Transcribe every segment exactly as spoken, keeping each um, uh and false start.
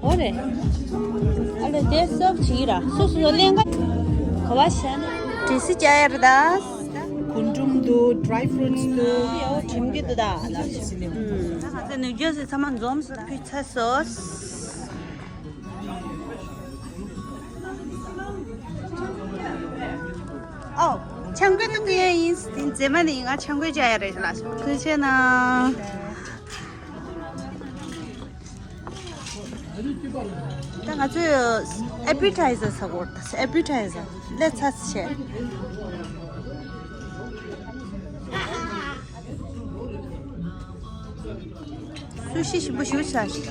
འོ་རེད། ཨ་ལེ་དེ་སོབ་བྱེད་ཀྱི་ར། སོ་སོ་ལེན་ག་ག་བ་ཤ་ན། འབྲས་སིལ་རྒྱག་ཡ་རེད་ད། རྒུན་འབྲུམ་འདུག dry fruits འདུག་ཡ་འོ་དྲིམ་གྱི་འདུག་ད། ང་ཚོ་ནུས་རྒྱུ་ཟེར་ཚང་མ་འཛོམས་སུ་ཕུལ་ཚར་སོང་། ཨོ། ཆང་གོས་ཏུ་གུ་ཡན་ཡིན། དེ་མཛེས་མ་ནི་ང་ཆང་གོས་བྱ་ཡ་རེད་ལ། ཐུགས་རྗེ་ཆེ་གནང་། ད་ང་ཚོས་appetizer ཟ་གོ། appetizer ལས་ཚ་ཆེ། སུ་ཤི་ཞིམ་པོ་ཞིག་བྱ་ཞིག་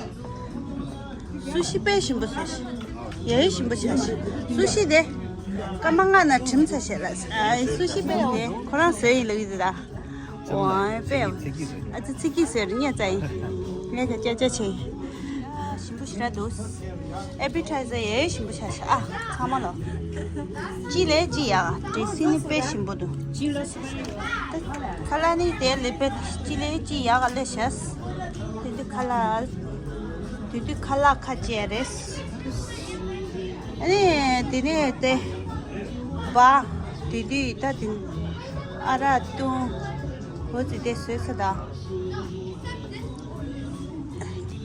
སུ་ཤི་དཔེ་ཞིམ་པོ་བྱ་ཞིག་ཡ་ཡི་ཞིམ་པོ་བྱ་ཞིག་སུ་ཤི་དེ། སྐར་མ་ལྔ་ན་གྲིམ་ཚ་བྱེད་ལ། ཨ་སུ་ཤི་དཔེ་དེ་ཁོ་རང་བཟོས་ཡིན་ལབ་ཀྱི་འདུག་ད། ཝའི་དཔེ། ཨ་ཙི་ཚིག་གི་ཟེར་ཉེ་ཙ་ཡིན། ངས་ཀྱང་ཅ་ཅ་བྱས་ཡིན། ཞིམ་པོ་ཞེ་དྲག་འདུག appetizer ཡ་ཡི་ཞིམ་པོ་བྱ་ཞིག་ཨ་ཚང་མ་ལོ། ཅི་ལས་ཅི་ཡག dressing ནི་དཔེ་ཞིམ་པོ་འདུག་ཁ་ལག་ནི་དེ་ལས་པའི་ཅི་ལས་ཅི་ཡག་ལས་བྱས། དེ་དུས་ཁ་ལག་དེ་དུས་ཁ་ལག་ཁ་ཅེ་རེད། ཨ་ནི་དེ་ནས་དེ་བ་དེ་དུས་ད་དེ་ཨ་རག་བཏུང་། འོ་ཙི་དེ་བཟོས་ས་ད་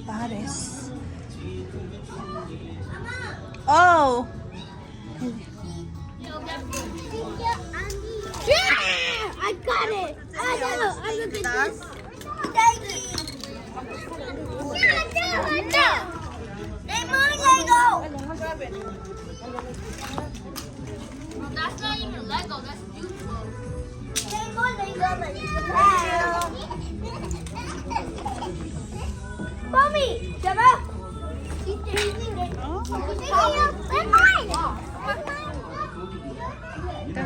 བ་རེད། ཨོ། Yeah! I got it! I know! I look at this! Thank you! Yeah, I know! I know! They more Lego! That's not even Lego, that's Duplo. They more Lego than Lego! Mommy! Come out! She's changing it! They're mine! They're mine! ད་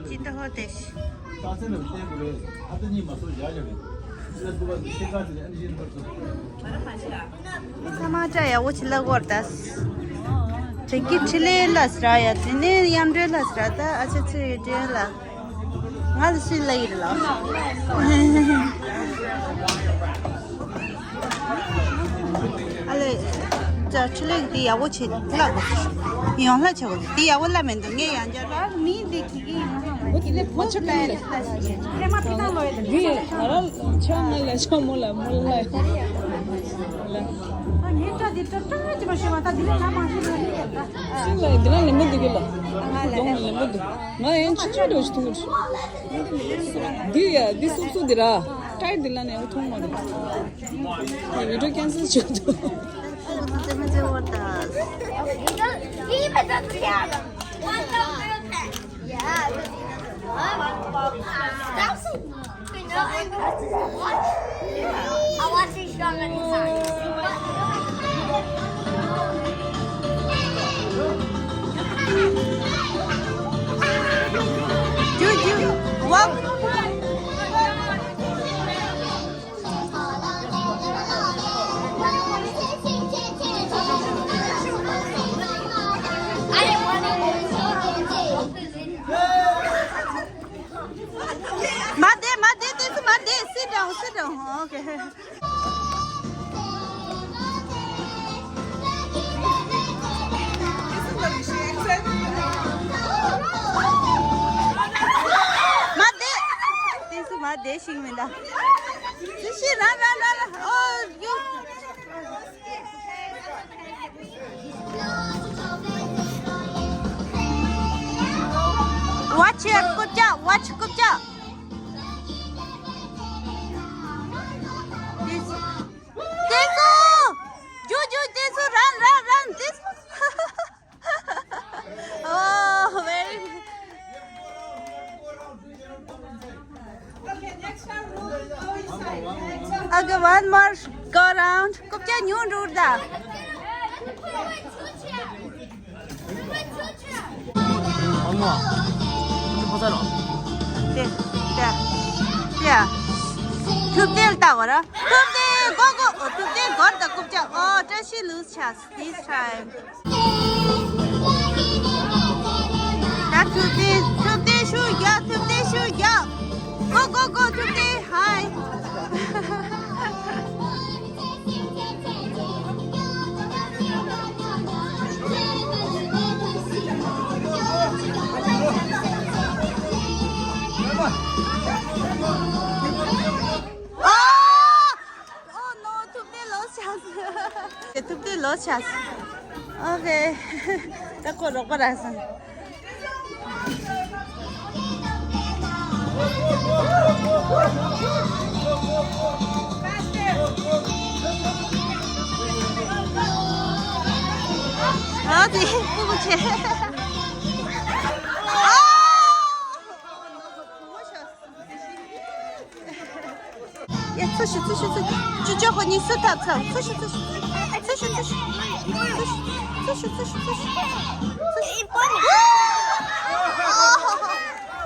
ཅི་ད་ཧོ་དེ་ཤི། རྟགས་མཚན་ལ་བརྟེན་དགོས་རེད། ཨ་ད་གཉིས་མ་སོང་བཞག་བཞག་རེད། ཚེ་སྐུ་པ་ཚེ་དཀར་ཚེ་ཨ་ནི་བཞིན་པར་སོང་། མི་ཚང་མ་བཀྲ་ཡག་པོ་ཅིག་ལབ་དགོས་རེད་ད། དྲིན་གྱི་འཕྲིན་ལས་ལ་ཟེར་ཡ་དེ་ནས་མཉམ་འབྲེལ་ལ་ཟེར་ད་ཨ་ཅེ་ཚེ་ཡི་འབྲེལ་ལ། ང་ལ་སུས་ལབ་ཡིན་ལ། ཨ་ལེ། ཅ་ཆུ་ལེགས་འདི་ཡག་པོ་བྱེད་ལབ་དགོས། ཡོང་ལྷ་བྱེད་དགོས། འདི་ཡག་པོ་ལབ་མི་འདུག་ངས་ཡང་བསྐྱར་ལབ། མི་འདི་གི་གི་ཡིན་ན་ཧ་མ་ཡིན། འོ་དེ་ནས་ཕོ་ཆུ་ལ་ཡིན། ཨ་མ་ཕི་ཐང་ལོ་ཡོད་དེ། འདི་ང་རང་ཆ་ང་ལ་ཆ་མོ་ལ་མོ་ལ་ལ། ད་ངས་སྐྲ་འདི་སྐྲ་སྐྲ་ཅི་མ་ཤེས་པ་ད་འདི་ལས་ང་མ་ཤེས་ན་ནི་ཡོད་ད། ཅི་ལ་འདི་ལ་ལེན་པོ་འདི་གི་ལ། ང་ལ་གདོང་ལ་ལེན་པོ་འདི། ང་ཡང་ཆུ་ཆུ་འགྲོ་ཞིག་འཐུང་གི་འདུག་འདི་ཡ་འདི་སུབ་སུབ་འདི་ར། ཏྲའི་འདི་ལ་ནས་འཐུང་མ་རེད། ཡ་བི་ཌིའོ་ཀེན་སལ་བྱེད་འདུག་ཙེ་མ་ཙེ་བོར་ད། Yeah. Okay. མ་བསྡད། དེ་སུ་མ་བསྡད་ཤིག་མིན་ད། དེ་ཤི་ར་ར་ར་ར། Oh, you. Watch your རྐུབ་བཀྱག, watch རྐུབ་བཀྱག. དེ་སུ། དེ་སུ། རྒྱུགས་རྒྱུགས། དེ་སུ། Run, run, run. དེ་སུ། Oh, very good. Okay, next round, we'll go inside. Next round. Okay, one more go round. རྐུབ་བཀྱག་ཉུང་འགྲོ་ད། དེ། དེ། དེ། ཐུབ་བསྟན་ལྟ་བ་ར། ཐུབ་བསྟན། Go, go. ཨོ། ཐུབ་བསྟན་སྒོར་དང་རྐུབ་བཀྱག། Oh, བཀྲ་ཤིས་lose chance this time. ད་ཐུབ་བསྟན། ཐུབ་བསྟན་ཤུགས་རྒྱག་ཐུབ་བསྟན་ཤུགས་རྒྱག Go, go, go. ཐུབ་བསྟན། Hi. Oh! Oh no, ཐུབ་བསྟན་ལོས་ཆགས། ཐུབ་བསྟན་ལོས་ཆགས། Okay. ད་ཁོ་རོགས་པ་རག་སོང་། ཨ་དེ་སྤུ་གུ་ཆེ། ཨ། ཡ། ཚུར་ཤོག་ཚུར་ཤོག་ཚུར། ཅོ་ཅོ་ཁོ་གཉིས་སུ་ཐབ་ཚར། ཚུར་ཤོག་ཚུར་ཤོག་ཚུར་ཤོག་ཚུར་ཤོག་ཚུར་ཤོག་ཚུར་ཤོག་ཚུར་ཤོག་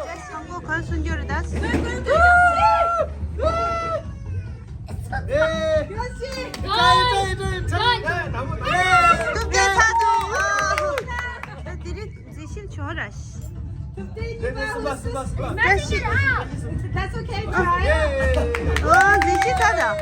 ཅ་ཤང་གོ་གར་སུན་འགྱུར་ད། ཐུབ་བསྟན་ཚར་འདུག་ཨ། ད་དེ་རིང་མཛེས་ཤིང་ཆོག་ར། That's okay, try. ཨོ། མཛེས་ཤིང་ཚར་འདུག་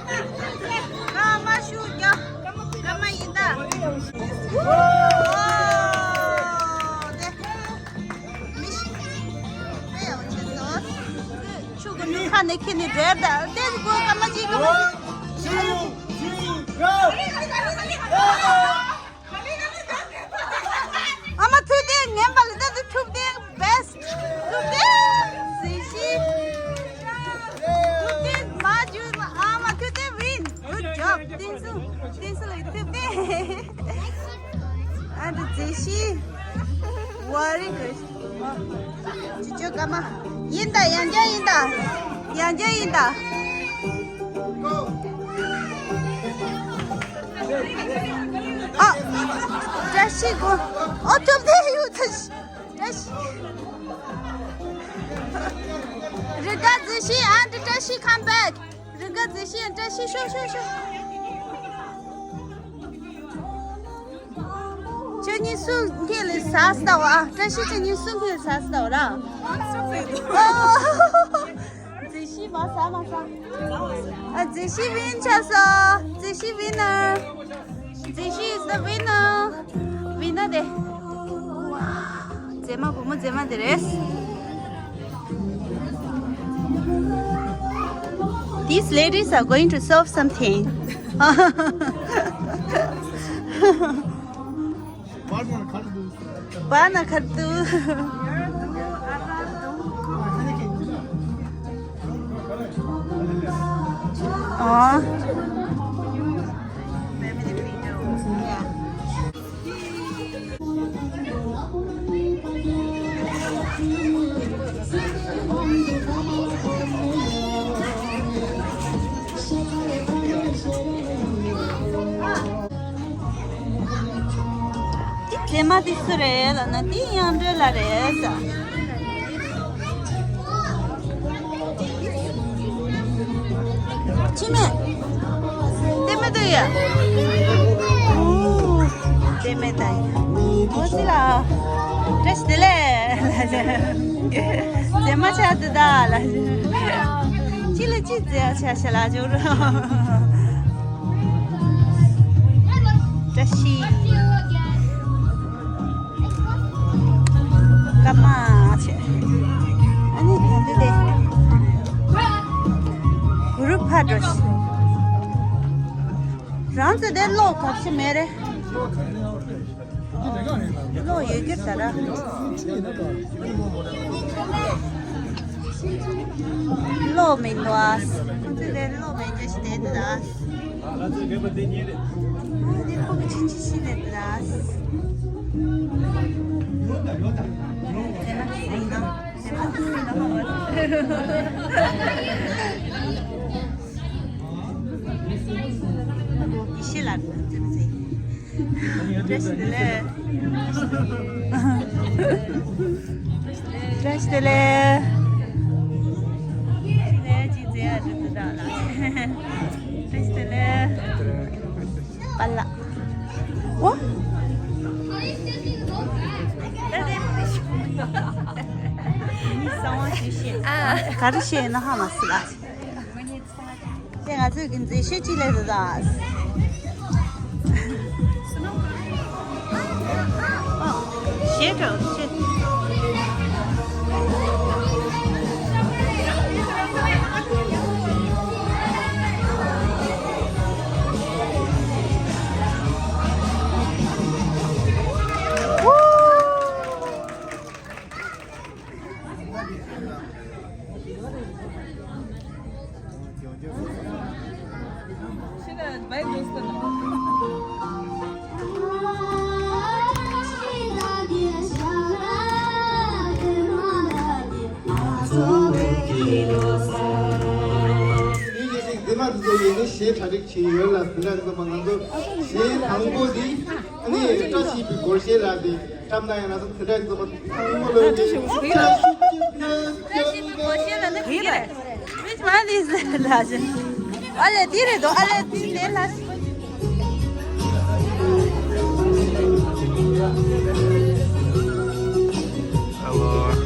སྐར་མ་ཤུགས་རྒྱག་སྐར་མ་ཡིན་ད། ཨོ། དེ། མི་ཤི། དེ་ཡང་ཆེ་སོ། ཆུ་གི་ནུ་ཁ་ནས་ཁྱེར་ནས་འབྲེལ་ད། དེ་གོ་སྐར་མ་གཅིག་སྐར་མ་གཅིག་ཨ་མ་ཐུབ་བསྟན་ངན་པ་ལ་ད་དུ་ཐུབ་བསྟན་best། ཐུབ་བསྟན་གཟི་བརྗིད། ཐུབ་བསྟན་མ་བརྗོད་པ། ཨ་མ་ཐུབ་བསྟན་win། Good job། བསྟན་སྲུང་བསྟན་སྲུང་ལ་ཐུབ་བསྟན། ཨ་འདྲ་མཛེས་ཤིང་། Very good། ཅི་ཅོ་ཀ་མ། ཡིན་ད། ཡང་བསྐྱར་ཡིན་ད། ཡང་བསྐྱར་ཡིན་ད། ཨ། བཀྲ་ཤིས་དགོངས། ཨོ། ཐུབ་བསྟན་ཡོད་ད། བཀྲ་ཤིས། རི་དགའ་མཛེས་ཤིང་and བཀྲ་ཤིས་come back། རི་དགའ་མཛེས་ཤིང་བཀྲ་ཤིས། ཤོག་ཤོག་ཤོག་ཁྱེད་གཉིས་སུ་འཁྱེར་ལས་ཟ་ཟླ་བ། ཨ། བཀྲ་ཤིས་ཁྱེད་གཉིས་སུ་འཁྱེར་ཟ་ཟླ་བ་ར། མཛེས་ཤིང་མ་ཟ་མ་ཟ། ཨ། མཛེས་ཤིང་win་ཆགས་སོ། མཛེས་ཤིང་winner། མཛེས་ཤིང་is the winner། winner་དེ། མཛེས་མ་བུ་མོ་མཛེས་མ་དེ་རེད། These ladies are going to serve something. Bana kartu. Oh. ཨེ་མ་དེ་སུ་རེད་ལབ་ན་དེ་དབྱངས་སྒྲོལ་ལགས་རེད་ཟེར། ཅི་མེད། དེ་མེད་དུ་ཡ། ཨོ། དེ་མེད་ད་ཡ། ཨོ་ཙི་ལ། བཀྲ་ཤིས་བདེ་ལེགས། མཛེས་མ་ཆགས་འདུག་ད་ལ། ཅི་ལ་ཅི་མཛེས་ཆགས་ཤག་ལ་ཇོ་རུ། བཀྲ་ཤིས། སྐར་མ་བྱས། ཨ་ནི་ད་འདི་དེ། གུ་རུ་ཕར་འགྲོ་ཤིག་རང་ཚོ་དེ་གློག་ག་ཚོད་མེད་རེད། གློག་ཡོད་རྒྱུ་ད་ར། གློག་མི་འདུག་ཨ། ཁོ་ཚོ་དེ་གློག་མེད་རྒྱུ་ཞིག་བསྡད་འདུག་ཨ། ཨ་ནི་ཁོ་གི་ཆུང་ཆུང་ཞིག་རེད་འདུག་ཨ། དེ་ན་ཡིན་ན། དེ་ན་ཡིན་ན། ཡེ་ཤེས་ལགས་དེ་ཚོ། བཀྲ་ཤིས་བདེ་ལེགས། བཀྲ་ཤིས་བདེ་ལེགས། ལས་ཀྱི་མཛད་ཡ་རེད་འདུག་ད་ལ། བཀྲ་ཤིས་བདེ་ལེགས། པཱ་ལགས། ཨོ། ད་དེ་གསང་བ་ཞིག་བཤད། ཨ། ག་རེ་བཤད་ན་ཧ་མ་སི་ལ། དེ་ང་ཚོས་ཀྱི་མཛེས་ཤོས་ཅིག་ལས་འདུག་ད། ཞེས་དྲག་ཞེས། ཞེས་དྲ་སྒྲིག་བྱས་ཡོད་ལ། དེ་འདྲ་ཚོ་མ་ང་ཚོ་ཞེས་དང་པོ་འདི་ཨ་ནི་བཀྲ་ཤིས་པའི་སྒོར་གཞས་ལ་དེ་བཀྲམ་ན་ཡང་ན་ཚོ་དེ་འདྲ་ཚོ་མ་དང་པོ་ལ་དེ་བཀྲ་ཤིས་པའི་སྒོར་གཞས་ལ་ནི་གི་རེད། Which one is that? ཨ་ལེ་དེ་རེད་དོ། ཨ་ལེ་དེ་ལས་ལ། Hello.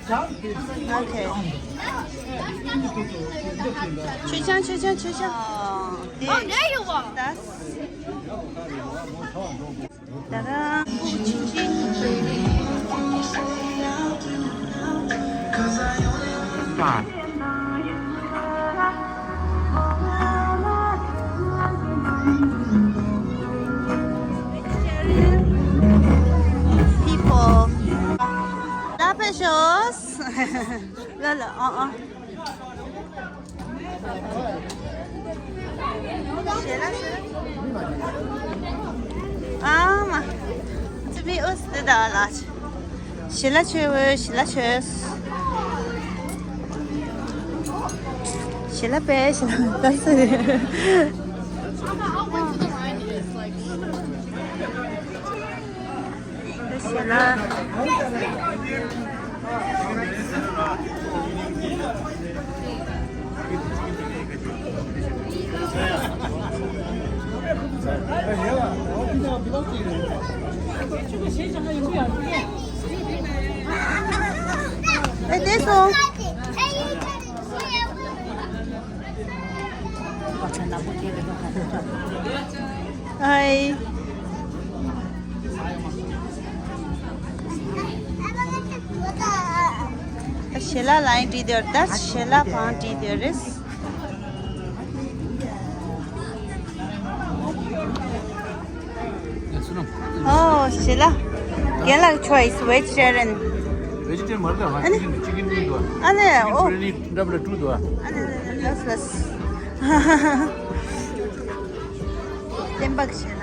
Okay. ཆོས་ཆང་། ཆོས་ཆང་། ཆོས་ཆང་། Oh, there you are. ད་རང་། People. ལ་ཕེབས་ཤོག་ལ་ལ། ཨ་ཨ། ཞལ་ལག་ཞལ་ལག་ཨ་མ། To be us the dollars. ཞལ་ལག་མཆོད། ཞལ་ལག་མཆོད། ཞལ་ལག་པས་ཞལ་ལག་ད་སུ། ཞལ་ལག་ཨེ་དེ་སོང་། ཨའི། ཞལ་ལག་ལ་ཡིན་བྲིས་དེར་ད་ཞལ་ལག་བང་བྲིས་དེར་རེད། ཨོ་ཞལ་ལག་རྒན་ལགས་choice vegetarian. Vegetarian མ་རེད་ད། ཨ་ནི་chicken chicken བྲིས་འདུག་ཨ་ནི་ཨོ། Biryani འདྲ་པོ་ལ་བྲིས་འདུག་ཨ་ནི་ལགས་ལགས། བསྟན་པ་གི་བྱས་ན།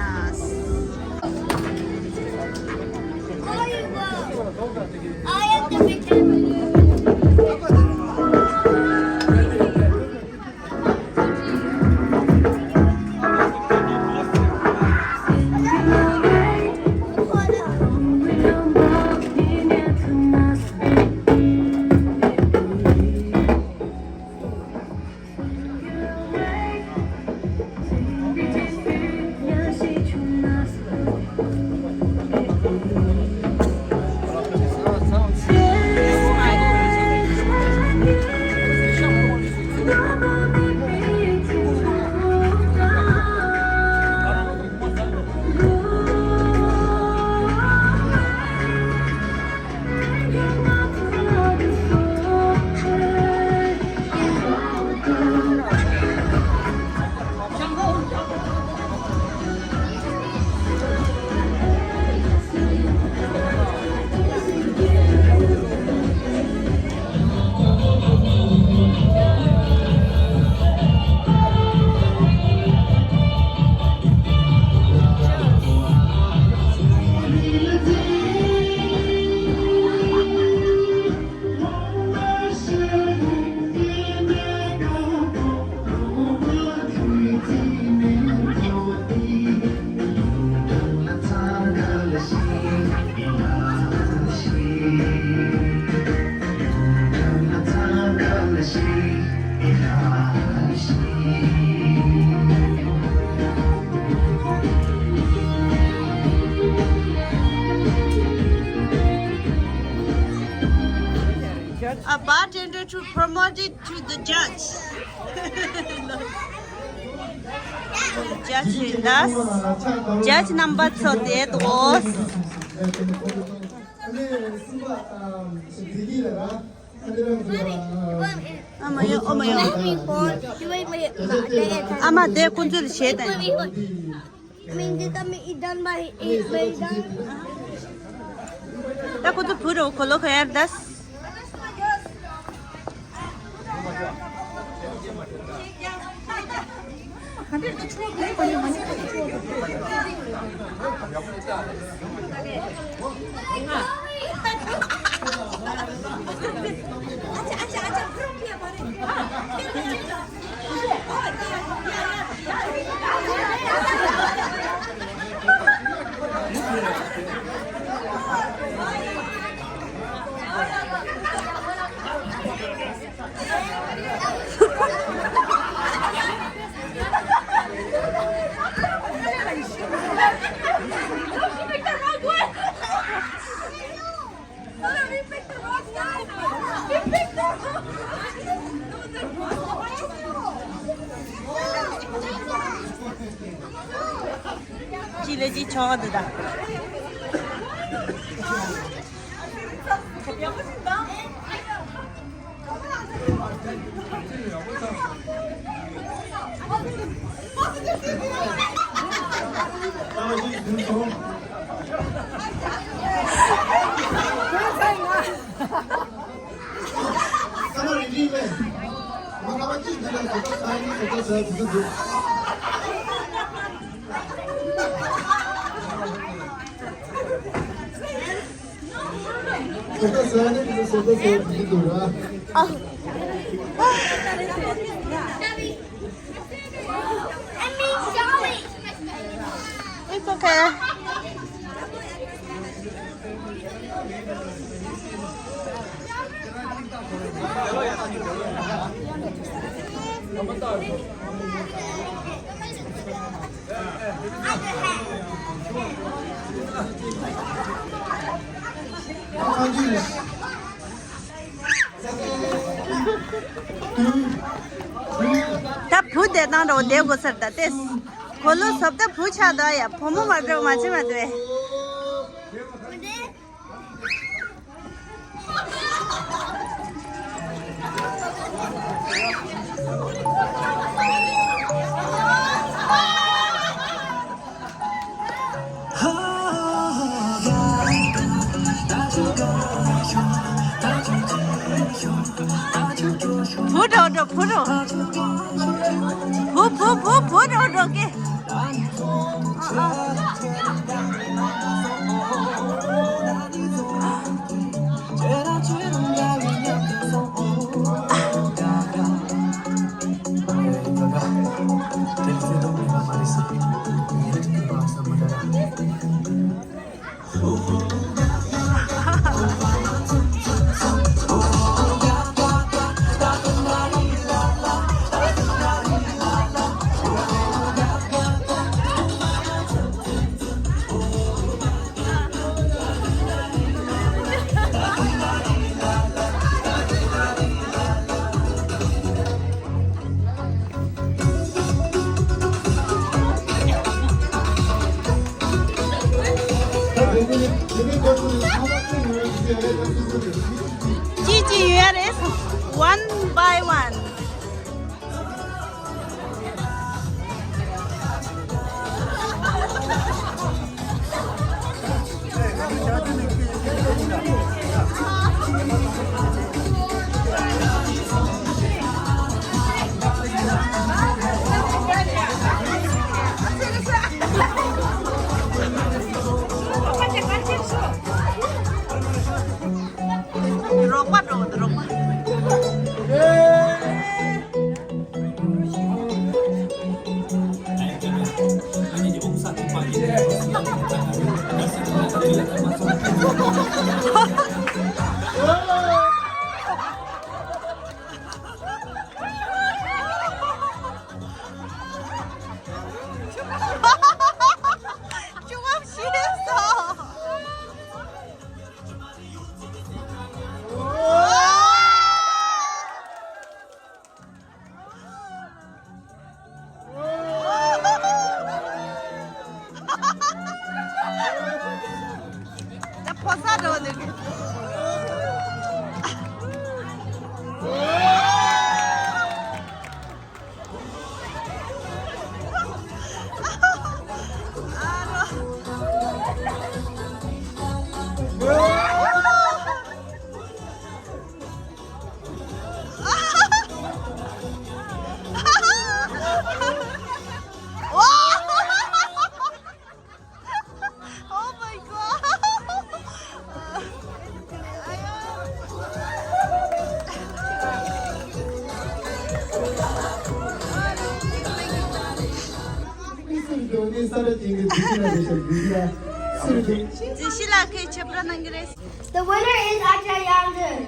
Bartender to promote it to the judge. Judge with us. Judge number two དེ་འདུག་ཨ་མ་ཡོ། ཨ་མ་ཡོ། ཨ་མ་དེ་ཁོ་ཚོས་བྱས་དང་། I mean, did that mean it done by eight by done? ད་ཁོ་ཚོ་བུ་རུ་གོ་ལོ་ཁ་ཡར་དས། ཅི་ལས་ཅི་ཆོག་འདུག་ད། It's okay. ད་བུ་བསྡད་སྟངས་འདྲ་བོ་བསྡད་དགོས་ཟེར། ད་ལྟས་གོ་ལོ་སོབ་ད་བུ་ཆགས་འདུག་ཡ། བུ་མོ་མ་འགྲོ་མ་བྱེད་མ་འདུག་བུ་འགྲོ་འགྲོ། བུ་འགྲོ། བུ་བུ་བུ་བུ་འགྲོ་འགྲོ་ཀེ། ཅི་ཅི་ཡོད་རེད། One by one. རོགས་པ་འགྲོ་འདུག་རོགས་པ། ད་ཕོ་གསར་འགྲོ་འདུག Oh my god! The winner is Acha Yangden.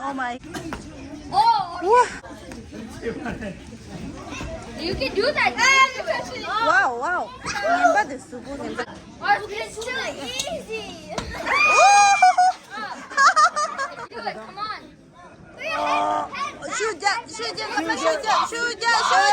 Oh my. Oh, you can do that. Wow, wow. Remember this. Or it's too easy. Do it, come on. ཤུགས་རྒྱག་ཤུགས་རྒྱག་ཤུགས་རྒྱག་ཤུགས་རྒྱག་ཤུགས་རྒྱག